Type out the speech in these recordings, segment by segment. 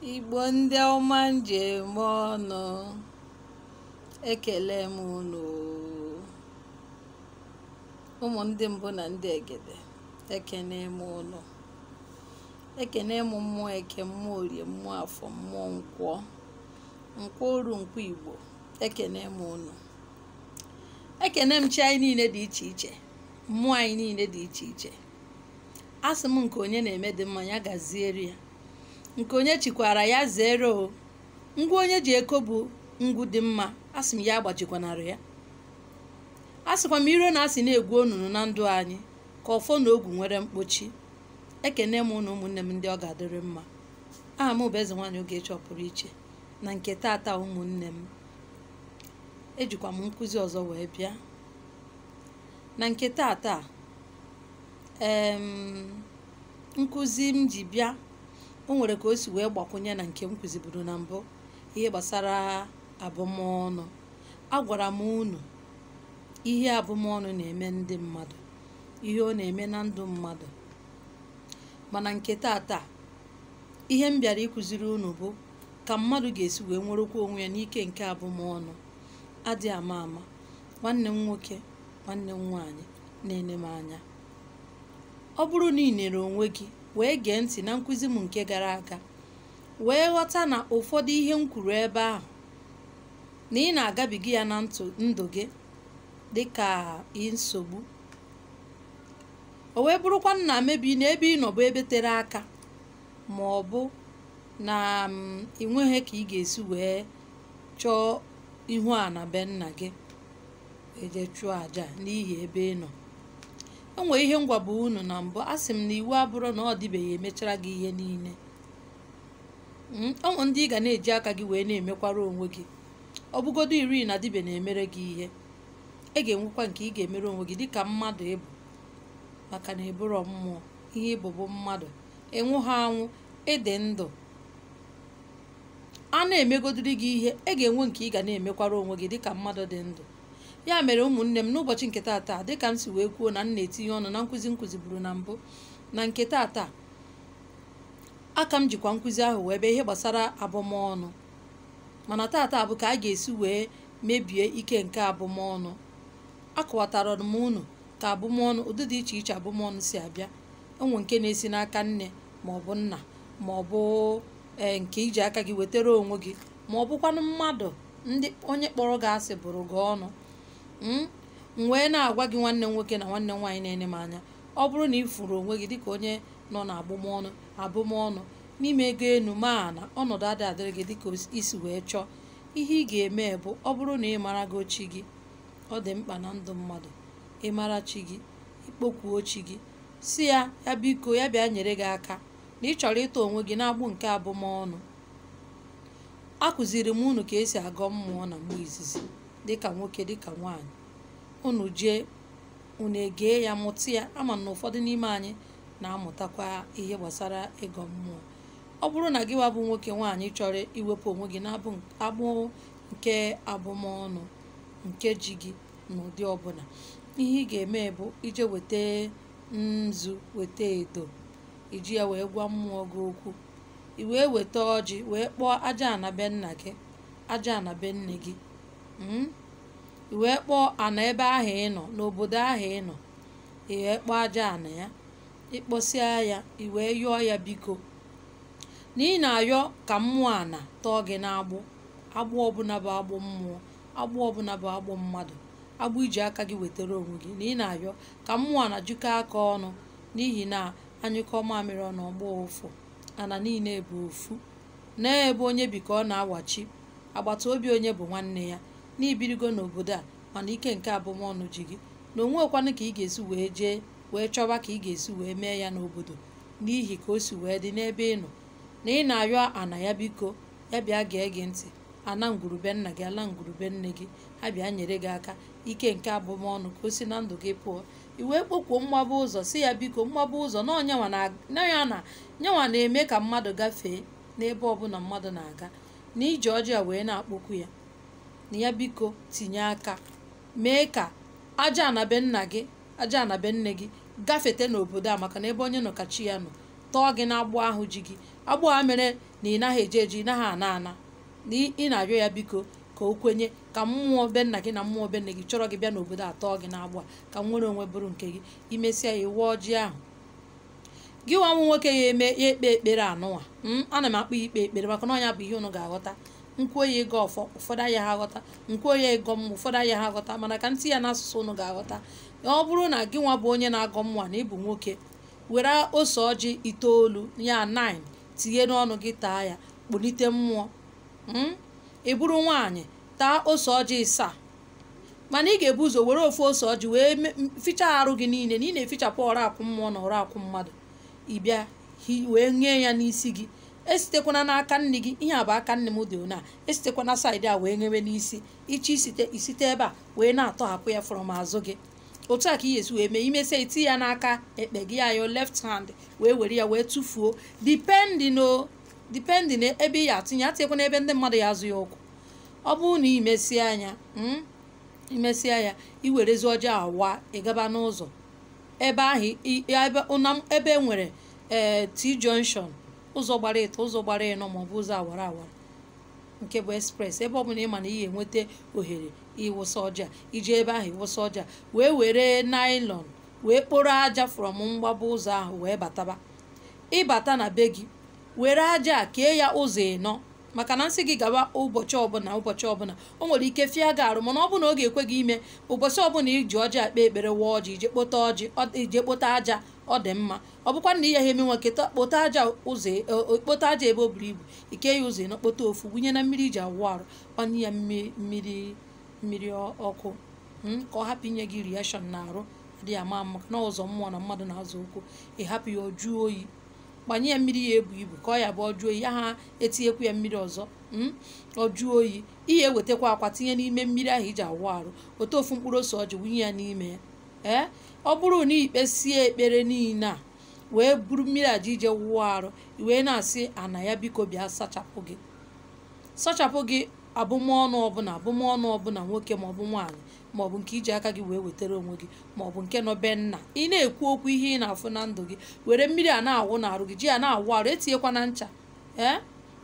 Igbo ndị ọma njem ọnụ, ekele m unu oo. Ụmụ ndị mbụ na ndị egede, ekene m unu. Ekene m mmụọ eke, mmụọ orie, mmụọ afọ, mmụọ nkwọ, nkwọ oru nkwọ Igbo, ekene m unu. Ekene m chi anyị niile dị iche iche, mmụọ anyị niile dị iche iche. Asị m nke onye na-eme dị mma ya gaziere ya, nke onye chikwara ya zere o. Ngwa onye ji eko bụ ngwu dị mma, asị m ya agbajikwanara ya. Asịkwa m iro na asị na-egwu onunu na ndụ anyị ka ọfọ na ogwu nwere mkpochi. Ekene m unu ụmụnne m ndị ọ ga-adịrị mma. Aha m bụ Eze Nwaanyị Ogechi Ọpụrụ Iche. Na nke taata ụmụnne m, ejikwa m nkụzi ọzọ wee bịa. Na nke taata, nkụzi m ji bịa, o nwere ka o si wee gbakwunye na nke m kụziburu na mbụ, ihe gbasara abụmọnụ. Agwara m unu ihe abụmọnụ na-eme ndị mmadụ, ihe ọ na-eme na ndụ mmadụ. Mana nke taata, ihe m bịara ịkụziri unu bụ ka mmadụ ga-esi wee nwerekwa onwe ya n'ike nke abụmọnụ. Adị ama ama, nwanne m nwoke, nwanne m nwaanyị na-ene m anya. Ọ bụrụ na ị nere onwe gị wee gee ntị na nkụzi m nke gara aga, wee ghọta na ụfọdụ ihe m kwuru ebe ahụ na ị na-agabiga ya na ndụ gị dịka nsogbu. O wee bụrụkwa na mebi na ebe ị nọ bụ ebe tere aka, ma ọ bụ na ị nweghị ka ị ga-esi wee chọọ ihu ana be nna gị eje chụọ aja n'ihi ebe ị nọ. O nwere ihe m gwabụ unu na mbụ, asị m na iwu abụrụ na ọ dịbeghị emechara gị ihe niile. O nwere ndị ị ga na-eji aka gị wee na-emekwara onwe gị. Ọ bụgodu iri na dibịa na-emere gị ihe, ị ga-enwekwa nke ị ga-emere onwe gị dịka mmadụ ịbụ, maka na ịbụrọ mmụọ, ihe ịbụ bụ mmadụ. Ị nwụghị anwụ, ị dị ndụ. A na-emegodiri gị ihe, ị ga-enwe nke ị ga na-emekwara onwe gị dịka mmadụ dị ndụ. Ya mere ụmụnne m, n'ụbọchị nke taata, dịka m si wee kwuo na m na-etinye ọnụ na nkụzi m kụziburu na mbụ, na nke taata aka m jikwa nkụzi ahụ wee bịa ihe gbasara abụmọnụ. Mana taata bụ ka a ga-esi wee mebie ike nke abụmọnụ. Akọwatara m unu ka abụmọnụ, ụdị dị iche iche abụmọnụ si abịa. O nwere nke na-esi n'aka nne ma ọ bụ nna, ma ọ bụ nke iji aka gị wetere onwe gị, ma ọ bụkwanụ mmadụ ndị onye kpọrọ gị asị bụrụ gị ọnụ. M wee na-agwa gị nwanne m nwoke na nwanne m nwaanyị na-ene m anya, ọ bụrụ na ị furu onwe gị dịka onye nọ na abụmọnụ n'ime ego enu ma na ọnọdụ adịghị adịrị gị dịka isi wee chọọ, ihe ị ga-eme bụ ọ bụrụ na ị mara gị chi gị, ọ dị mkpa na ndụ mmadụ ị mara chi gị, ikpokwuo chi gị, si ya ya biko ya bịa nyere gị aka na ị chọrọ ịtọ onwe gị n'agbụ nke abụmọnụ. Akụziri m unu ka esi agọ mmụọ na mgbe izizi dịka nwoke dịka nwaanyị. Unu jee unu egee ya mụta ya. Ama na ụfọdụ n'ime anyị na-amụtakwa ihe gbasara ịgọ mmụọ. Ọ bụrụ na gị wa bụ nwoke nwaanyị chọrọ iwepụ onwe gị n'agbụ nke abụmọnụ nke ji gị n'ụdị ọbụla, ihe ị ga-eme bụ ije weta nzu, weta edo, iji ya wee gwa mmụọ gị okwu. I wee weta ọjị wee kpọọ aja ana be nna gị, aja ana be nne gị. I wee kpọọ ana ebe ahụ ị nọ, n'obodo ahụ ị nọ, i wee kpọọ aja ana ya. Ị kpọsịa ya, i wee yọọ ya biko na ị na-ayọ ka mmụọ ana tọọ gị n'agbụ, agbụ ọbụla bụ agbụ mmụọ, agbụ ọbụla bụ agbụ mmadụ, agbụ iji aka gị wetara onwe gị, na ị na-ayọ ka mmụọ ana jikọọ aka ọnụ, n'ihi na anyụkọ mamịrị ọnụ ọgbọ ụfụ, ana niile bụ ofu. N'ebe onye bi ka ọ na-awachi, agbata obi onye bụ nwanne ya. N'ibirigo n'obodo a, mana ike nke abụmọnụ ji gị, na onwekwanụ ka ị ga-esi wee jee wee chọba ka ị ga-esi wee mee ya n'obodo n'ihi ka o si wee dị n'ebe ị nọ, na ị na-ayọ ana ya biko ya bịa gee gị ntị. Ana ngwurube nna gị, ala ngwurube nne gị, ha bịa nyere gị aka ike nke abụmọnụ ka o si na ndụ gị pụọ. I wee kpokwuo mgbaba ụzọ, si ya biko mgbaba ụzọ na nyanwa na-eme ka mmadụ gafee n'ebe ọbụla mmadụ na-aga, na iji ọjị a wee na-akpọkwu ya na ya biko tinye aka mee ka aja ana be nna gị, aja ana be nne gị gafete n'obodo a, maka na ebe onye nọ ka chi ya nọ. Tọọ gị n'agbụ ahụ ji gị, agbụ a mere na ị naghị eje eje, ị naghị ana ana, na ị na-arịọ ya biko ka o kwenye ka mmụọ be nna gị na mmụọ be nne gị chọrọ gị bịa n'obodo a tọọ gị n'agbụ a, ka nwere onwe bụrụ nke gị. Imesịa ya, ịwa ọjị ahụ. Gị nwa nwa nwoke ya eme ya ekpe ekpere anụnwa. Ana m akpọ ya ikpe ekpere maka na ọnya bụ ihe unu ga-aghọta. Nkwuo ya ịga ọfọ, ụfọdụ anya ha aghọta. Nkwuo ya ịgọ mmụọ, ụfọdụ anya ha aghọta. Mana ka ntị ya n'asụsụ unu ga-aghọta. Ọ bụrụ na gị nwa bụ onye na-agọ mmụọ na ịbụ nwoke, were ose ọjị 9 ya 9 tinye n'ọnụ gị, taa ya, kpụlite mmụọ. Ị bụrụ nwaanyị, taa ose ọjị 7. Mana ị ga-ebu ụzọ were ofu ose ọjị wee fichaa arụ gị niile, na ị na-efichapụ ọrụ akwụ mmụọ na ọrụ akwụ mmadụ. Ị bịa wee nye ya n'isi gị. Esitekwana n'aka nne gị, ihe a bụ aka nne m dị ona, esitekwana saịdị a wee nyewe n'isi. Iche isite ebe a wee na-atọhapụ ya from azụ gị. Otu a ka ị ga-esi wee mee. Imesia, iti ya n'aka ekpe gị, ya your left hand, wee were ya wee tụfuo, depending ebe ị ya atinye. Atinyekwana ebe ndị mmadụ ya azụ ya ụkwụ. Ọ bụrụ na imesia anya, imesịa ya, iwerezi ọjị awa, ịgaba n'ụzọ ebe ahụ, ebe e nwere ee T junction, ụzọ gbara ịtọ, ụzọ gbara ịnọ, maọbụ ụzọ awara awara nke bụ express, ebe ọ bụla ị ma na ị ga-enweta ohere ịwụsa ọjị a, iji ebe ahụ ịwụsa ọjị a, wee were nylon wee kporo aja from mgbaba ụzọ ahụ wee bataba. Ịbata na be gị, were aja a kee ya ụzọ ịnọ, maka na nsị gị gaba ụbọchị ọbụla, ụbọchị ọbụla o nwere ike fịa gị arụ. Mana ọ bụ na ọ ga-ekwe gị ime ụbọchị ọbụla iji ọjị akpe ekpere, waa ọjị, ije kpote ọjị, ije kpote aja, ọ dị mma. Ọ bụkwa na ihe ha eme nwoke, kpote aja ụzọ, kpote aja ebe o buru ibu, ike ya ụzọ ịnọ, kpote ofu wunye na mmiri iji awụ arụ, gbanye ya mmiri mmiri ọkụ, ka ọ hapụ inye gị reaction na arụ adịghị ama maka na ụzọ mmụọ na mmadụ na-azụ ụkwụ. Ị hapụ ya ọ jụọ oyi, gbanye ya mmiri ya ebu ibu ka ọ ya bụ ọ jụọ oyi, ya ha etinyekwu ya mmiri ọzọ. Ọ jụọ oyi, ihe ewetakwa akwa tinye n'ime mmiri ahụ iji awụ arụ, otu ofu mkpụrụ ose ọjị wunye ya n'ime ya. Ee, ọ bụrụ na ikpesie ekpere niile a, wee buru mmiri aja ije wụọ arụ, wee na-asị ana ya biko bịa sachapụ gị, sachapụ gị abụmọnụ ọbụla, abụmọnụ ọbụla nwoke maọbụ nwaanyị, maọbụ nke iji aka gị wee wetara onwe gị, maọbụ nke nọ be nna. Ị na-ekwu okwu ihe ị na-afụ na ndụ gị, were mmiri a na-awụ n'arụ gị, ji ya na-awụ arụ. Etinyekwana ncha, ee,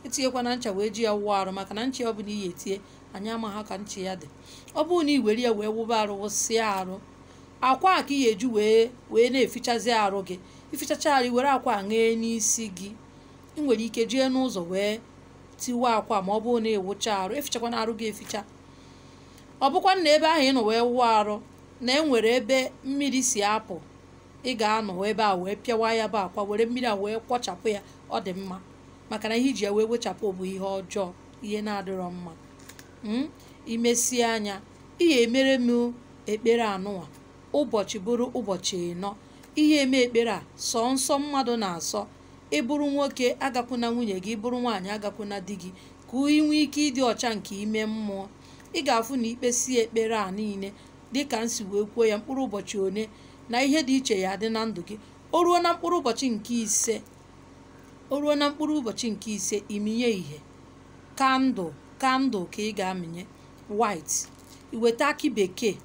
etinyekwana ncha, wee ji ya wụọ arụ, maka na ncha ọbụla iyi etinye, anyị amaghị ka ncha ya dị. Ọ bụrụ na ị were ya wee wụba arụ, wụsịa arụ, akwa a ka ị ga-eji wee na-efichazi arụ gị. Ifichacha arụ, were akwa ṅee n'isi gị. Ị nwere ike jee n'ụzọ wee tiwa akwa, ma ọ bụrụ na ịwụcha arụ, efichakwana arụ gị eficha. Ọ bụkwa na ebe ahụ ị nọ wee wụọ arụ na e nwere ebe mmiri si apụ, ị ga-anọ ebe a wee pịawa ya bụ akwa, were mmiri a wee kwọchapụ ya, ọ dị mma, maka na ihe iji ya wee wechapụ bụ ihe ọjọọ, ihe na-adịrọ mma. Imesie anya, ihe emere m ekpere anụnwa ụbọchị bụrụ ụbọchị 4. Ihe eme ekpere a sọ nsọ mmadụ na-asọ. Ị bụrụ nwoke, agakwuna nwunye gị; ị bụrụ nwaanyị, agakwuna di gị, ka ị nwee ike ịdị ọcha nke ime mmụọ. Ị ga-afụ na ikpe sie ekpere a niile dịka nsi wee kwuo ya, mkpụrụ ụbọchị one na ihe dị iche ya adị na ndụ gị. O ruo na mkpụrụ ụbọchị nke 5, o ruo na mkpụrụ ụbọchị nke 5, iminye ihe candle, candle ka ị ga-amịnye white, iweta akị bekee,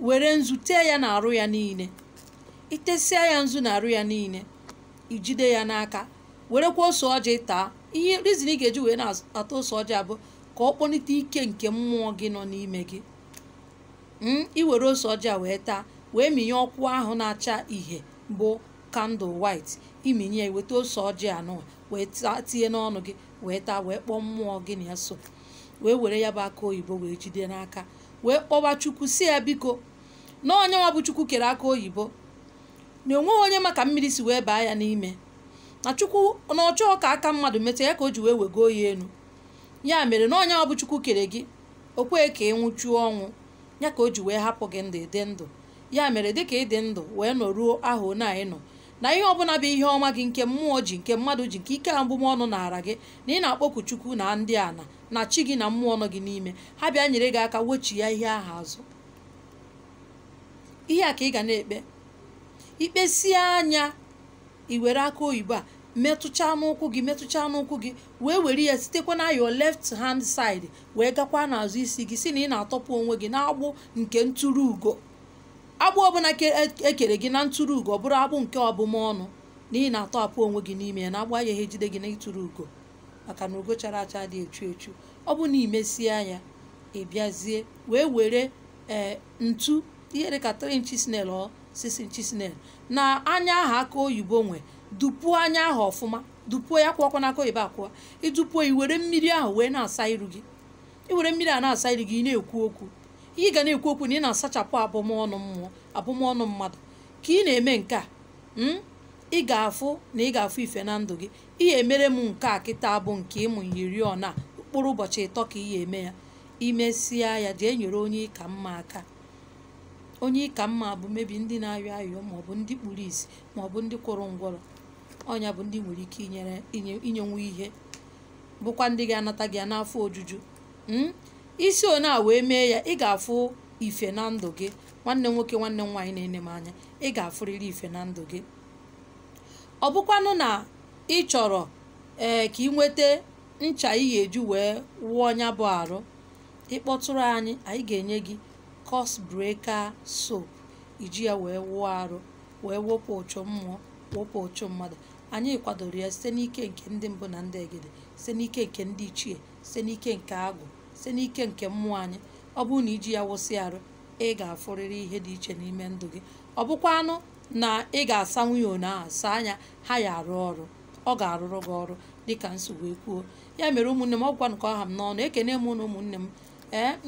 were nzu tee ya n'arụ ya niile. Itesịa ya nzu n'arụ ya niile, ijide ya n'aka, werekwa ose ọjị taa. Ihe reason ị ga-eji wee na-ata ose ọjị abụ ka ọ kpọlite ike nke mmụọ gị nọ n'ime gị. I were ose ọjị a wee taa, wee minye ọkụ ahụ na-acha ìhè bụ candle white, iminye ya, weta ose ọjị anụ wee tinye n'ọnụ gị wee taa, wee kpọọ mmụọ gị na ya so, wee were ya bụ aka oyibo wee jide n'aka, wee kpọwa Chukwu, si ya biko, na onye nwa bụ Chukwu kere aka oyibo, na onweghị onye maka mmiri si wee baa ya n'ime, na Chukwu na ọ chọọ ka aka mmadụ metụ ya, ka o ji wee wego ya elu. Ya mere na onye ọ bụ Chukwu kere gị, o kweghị ka ị nwụchuo ọnwụ ya, ka o ji wee hapụ gị ndụ, ịdị ndụ. Ya mere, dịka ịdị ndụ wee nọruo ahụ one anyị nọ na ihe ọbụla bụ ihe ọma gị, nke mmụọ ji, nke mmadụ ji, nke ike abụmọnụ nara gị, na ị na-akpọku Chukwu na ndị ana na chi gị na mmụọ nọ gị n'ime, ha bịa nyere gị aka wechi ya ihe ahụ azụ. Ihe a ka ị ga na-ekpe. Ikpesie anya, i were aka oyibo a metụchaa n'ụkwụ gị, metụchaa n'ụkwụ gị, wee were ya sitekwa na your left hand side wee gakwa n'azụ isi gị, si na ị na-atọpụ onwe gị n'agbụ nke ntụrụ ugo, agbụ ọbụla ekere gị na ntụrụ ugo, ọ bụrụ agbụ nke ọbụmọnụ. Na ị na-atọhapụ onwe gị n'ime ya, na-agba ya ihe jide gị na ịtụrụ ugo, maka na ugo chara acha dị echu echu. Ọ bụ na imesie ya, ị bịazie wee were ntu ihe dịka 3 inches nail or 6 inches nail na anya ahụ aka oyibo nwe, dupuo anya ahụ ọfụma, dupuo ya, kwụọkwa n'aka oyibo akwụọ, idupuo, i were mmiri ahụ wee na-asa iru gị. I were mmiri a na-asa iru gị, ị na-ekwu okwu, ihe ị ga na-ekwu okwu na ị na-asachapụ abụmọnụ mmụọ, abụmọnụ mmadụ. Ka ị na-eme nke a, ị ga-afụ na ị ga-afụ ife na ndụ gị. Ihe emere m nke a kịta bụ nke ịmụ iri ọna mkpụrụ ụbọchị 3 ka ị eme ya. Imesịa ya, jee nyere onye ịka mma aka. Onye ịka mma bụ mebi ndị na-ayọ ayọ, maọbụ ndị kpuru ìsì, maọbụ ndị kwụrụ ngwọrọ. Ọnya bụ ndị nwere ike inyere inyenwu ihe, bụkwa ndị ga-anata gị ya n'afọ ojuju. Isi one a wee mee ya, ị ga-afụ ife na ndụ gị. Nwanne nwoke, nwanne m nwaanyị na-ene m anya, ị ga-afụrịrị ife na ndụ gị. Ọ bụkwanụ na ị chọrọ ka ị nweta ncha ị ga-eji wee wụọ nya bụ arụ, ịkpọtụrụ anyị, anyị ga-enye gị curse breaker soap, iji ya wee wụọ arụ, wee wepụ ụchụ mmụọ, wepụ ụchụ mmadụ. Anyị kwadoro ya site n'ike nke ndị mbụ na ndị egede, site n'ike nke ndị ichie, site n'ike nke agwụ, site n'ike nke mmụọ anyị. Ọ bụrụ na iji ya wụsị arụ, ị ga-afụrịrị ihe dị iche n'ime ndụ gị. Ọ bụkwanụ na ị ga-asa nwunye one ahụ saa anya ha ya arụ ọrụ, ọ ga-arụrụ gị ọrụ dịka nsogbu ekwuo. Ya mere ụmụnne m, ọ gwanụ ka ọ ha m n'ọnụ. Ekene m na ụmụnne m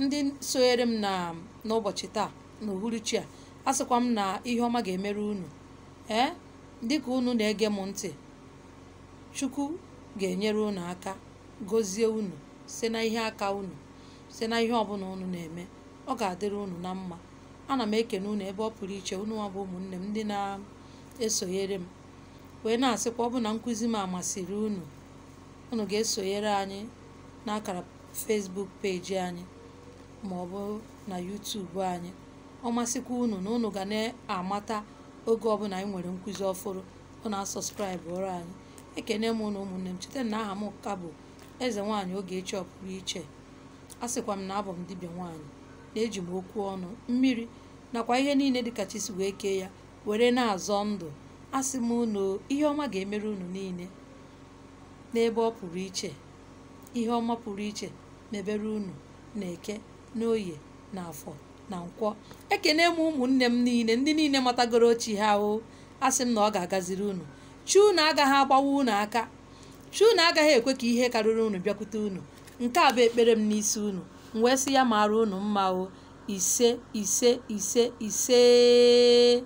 ndị sonyere m na n'ụbọchị taa na uhuruchi a. A sịkwa m na ihe ọma ga-emere unu. Dịka unu na-ege m ntị, Chukwu ga-enyere unu aka, gọzie unu site na ihe aka unu, site na ihe ọbụla unu na-eme. Ọ ga-adịrị unu na mma. Ana m ekene unu ebe ọ pụrụ iche, unu nwa bụ ụmụnne m ndị na-esonyere m, wee na-asịkwa ọ bụ na nkụzi m amasịrị unu, unu ga-esonyere anyị n'akara Facebook peji anyị ma ọ bụ na YouTube anyị. Ọ masịkwa unu na unu ga na-amata oge ọbụla anyị nwere nkụzi ọfụrụ, unu asọskraịbụrụ anyị. Ekene m unu ụmụnne m. Cheta na aha m ka bụ Eze Nwaanyị Ogechi Ọpụrụ Iche. A sịkwa m na abụ m dibịa nwaanyị, na-eji m okwu ọnụ, mmiri nakwa ihe niile dịka chi si wee kee ya were na-azọ ndụ. Asị m unu ihe ọma ga-emere unu niile n'ebe ọ pụrụ iche. Ihe ọma pụrụ iche mebere unu na eke, na oye, na afọ, na nkwọ. Ekene m ụmụnne m niile, ndị niile matagoro chi ha o. Asị m na ọ ga-agaziri unu. Chi unu agaghị agbawa unu aka, chi unu agaghị ekwe ka ihe karịrị unu bịakwute unu. Nke a bụ ekpere m n'isi unu. M wee sị ya mara unu mma o. Ise, ise, ise, ise.